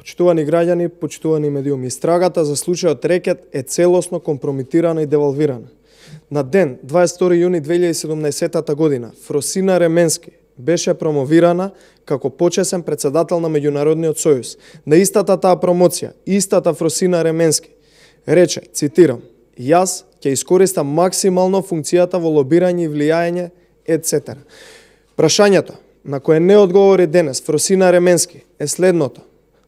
Почитувани граѓани, почитувани медиуми, истрагата за случајот Рекет е целосно компрометирана и девалвирана. На ден 22 јуни 2017 година Фросина Ременски беше промовирана како почесен претседател на Меѓународниот сојуз. На истата таа промоција, истата Фросина Ременски рече, цитирам: "Јас ќе искористам максимално функцијата во лобирање и влијање, etc." Прашањето на кое не одговори денес Фросина Ременски е следното: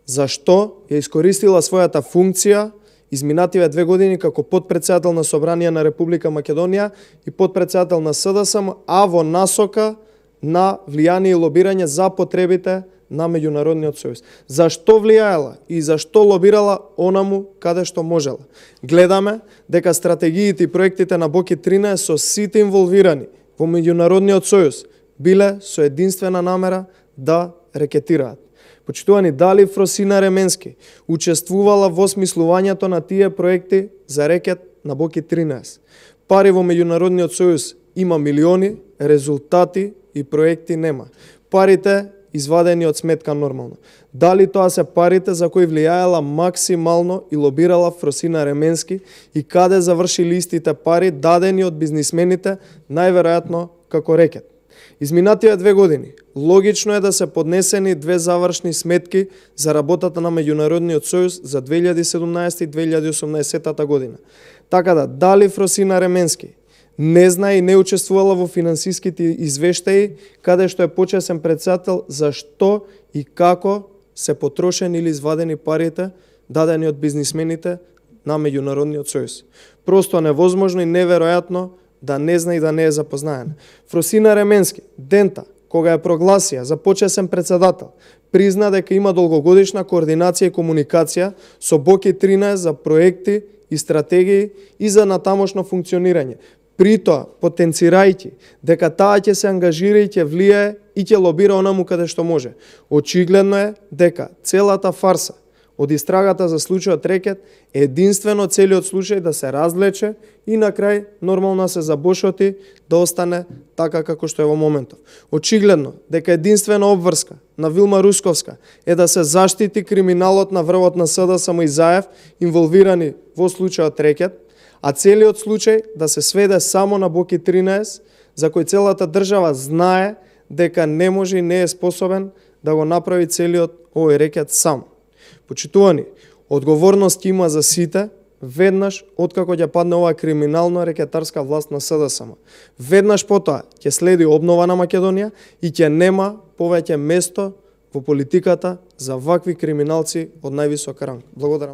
зашто ја искористила својата функција изминативе 2 години како потпредседател на Собрание на Република Македонија и потпредседател на СДСМ, а во насока на влијание и лобирање за потребите на Меѓународниот сојуз? Зашто влијаела и зашто лобирала онаму каде што можела? Гледаме дека стратегиите и проектите на Боки 13 со сите инволвирани во Меѓународниот сојуз биле со единствена намера да рекетираат. Почитувани, дали Фросина Ременски учествувала во смислувањето на тие проекти за рекет на Боки 13? Пари во Меѓународниот сојуз има милиони, резултати и проекти нема. Парите извадени од сметка нормално. Дали тоа се парите за кои влијаела максимално и лобирала Фросина Ременски и каде завршили истите пари дадени од бизнисмените, најверојатно како рекет? Изминативе 2 години, логично е да се поднесени 2 завршни сметки за работата на Меѓународниот сојуз за 2017 и 2018 година. Така да, дали Фросина Ременски не знае и не учествувала во финансиските извештаи, каде што е почесен претседател, зашто и како се потрошени или извадени парите дадени од бизнисмените на Меѓународниот сојуз? Просто невозможно и неверојатно да не знае и да не е запознаена. Фросина Ременски, дента, кога ја прогласија за почесен претседател, призна дека има долгогодишна координација и комуникација со Боки 13 за проекти и стратегии и за натамошно функционирање. При тоа, потенцирајќи дека таа ќе се ангажира и ќе влијае и ќе лобира онаму каде што може. Очигледно е дека целата фарса од истрагата за случајот Рекет е единствено целиот случај да се развлече и на крај нормално се забошоти да остане така како што е во моментов. Очигледно дека единствена обврска на Вилма Русковска е да се заштити криминалот на врвот на СДСМ и Заев инволвирани во случајот Рекет, а целиот случај да се сведе само на Боки 13, за кој целата држава знае дека не може и не е способен да го направи целиот овој рекет сам. Почитувани, одговорност има за сите, веднаш откако ќе падне оваа криминално рекетарска власт на СДСМ. Веднаш потоа ќе следи обнова на Македонија и ќе нема повеќе место во политиката за вакви криминалци од највисок ранг. Благодарам.